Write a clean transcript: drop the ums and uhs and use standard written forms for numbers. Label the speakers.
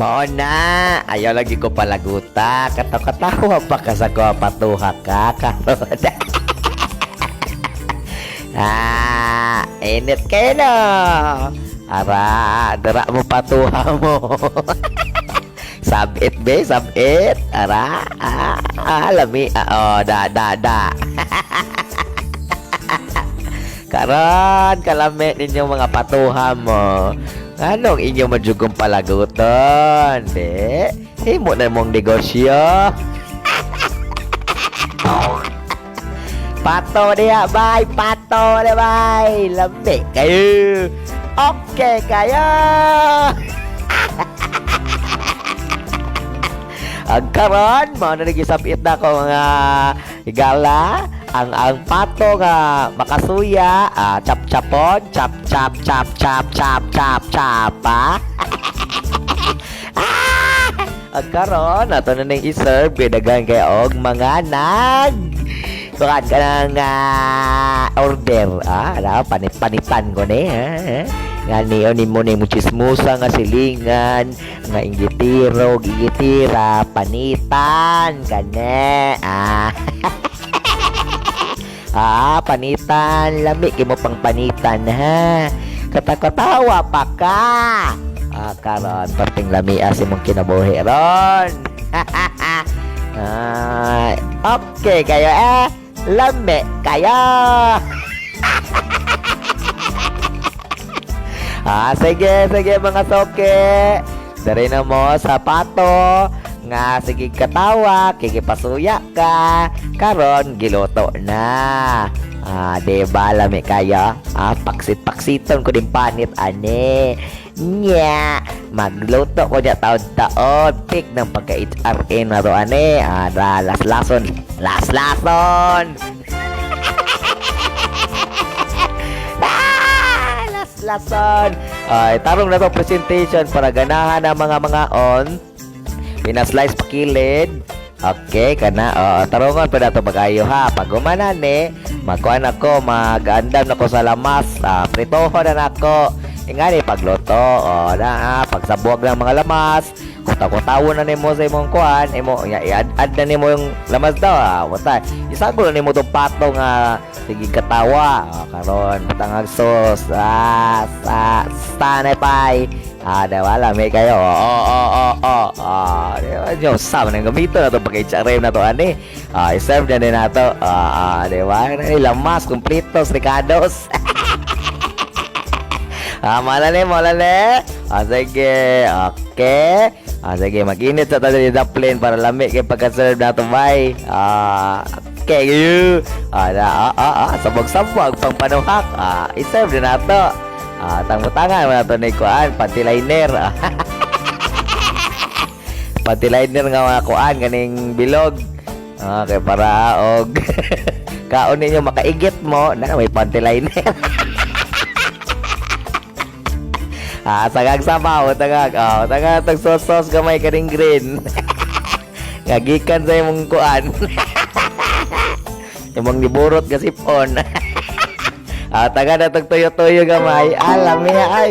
Speaker 1: Mao na, ayaw lagi ko palaguta. Katawa-katawa pa ka sa ko patuha ka karon. Ah, init kayo no. Ara, dara mo patuha mo. Sabit be, sabit. Ara, ah, ah, lami. Ah, oh, da, da, da. Karon, kalami ninyong mga patuha mo. Anong inyo majugong palaguton? Di? Himo na mong negosyo. Pato diha, bay. Pato diha, bay. Lami kayo. Okay kayo. Ang karon, mao na gisabit na ko mga higala. Ang pato nga makasuya, ah, chap-chapon, chap chap chap chap chap chap chap ah. Ah! Ang karon ato na ning i-serve kay daghan kay og mga nag kuan ka ng order, ah, ala, panit-panitan ko ni, ha. Nga ni ni mo ni mo chismosa nga silingan nga inggitiro gigitira panitan kane, ah. Ah, panitan. Lami kay mo pang panitan, ha. Katakatawa pa ka. Ah, karon perting lami si mong kinabuhi ron. Ah, okay kayo eh. Lami kayo. Ah, sige, sige mga soke. Dari na mo sa pato nga sige katawa, kikipasuya ka. Karon giluto na. Ah, di ba lami kayo? Ah, paksit-paksiton ko din panit ane. Nya, magluto ko niya taon-taon. Pick ng pagka-HRN na to ane. Ah, da, laslason. Laslason! Ah, laslason! Ay, tarong na to presentation para ganahan ang mga on. Pinaslice pakilid. Okay, kana. Oo, tarungon pa na to pag-ayo ha. Pag gumana ni, magkuan ako, mag-andam na ko sa lamas. Ah, pritoho na nako. Ingani pagluto, oh, na ah, pagsabuag ng mga lamas, kutaw-kutawo na nimo sa imong kuan, imo i-add na nimo yung lamas daw, ah, wata. Isagol na nimo tong pato nga sige katawa. Oh, karon butangag sauce. Ah, sa sa pay. Ah, di wala may kayo. Oo, oo, oo, oo. Ah, di ba? Diyos, sa man ang gamito na to pag-HRM na to ani. Ah, i-serve na din nato. Ah, ah, di ba? Lamas kumpletos, ricados. Ah, mala ni, mala ni. Ah, sige. Okay. Ah, sige, mag-init sa tayo ni plane para lami kay pagka-serve na to, bay. Ah, okay, you. Ah, na, ah, ah, ah, sabog-sabog, pang panuhak. Ah, i-serve na nato. Ah, tangmo-tangan mo na to ni kuan, panty-liner. Panty-liner nga mga kuan, ganing bilog. Ah, kay para og kaon ninyo makaigit mo, na may panty-liner. Ah, sagag sabaw, tagag. Oh, tagag tag sauce gamay kaning green. Nga gikan sa imong kuan. Imong niburot ka sipon. Ah, taga na tag tuyo-tuyo gamay. Alam niya ay.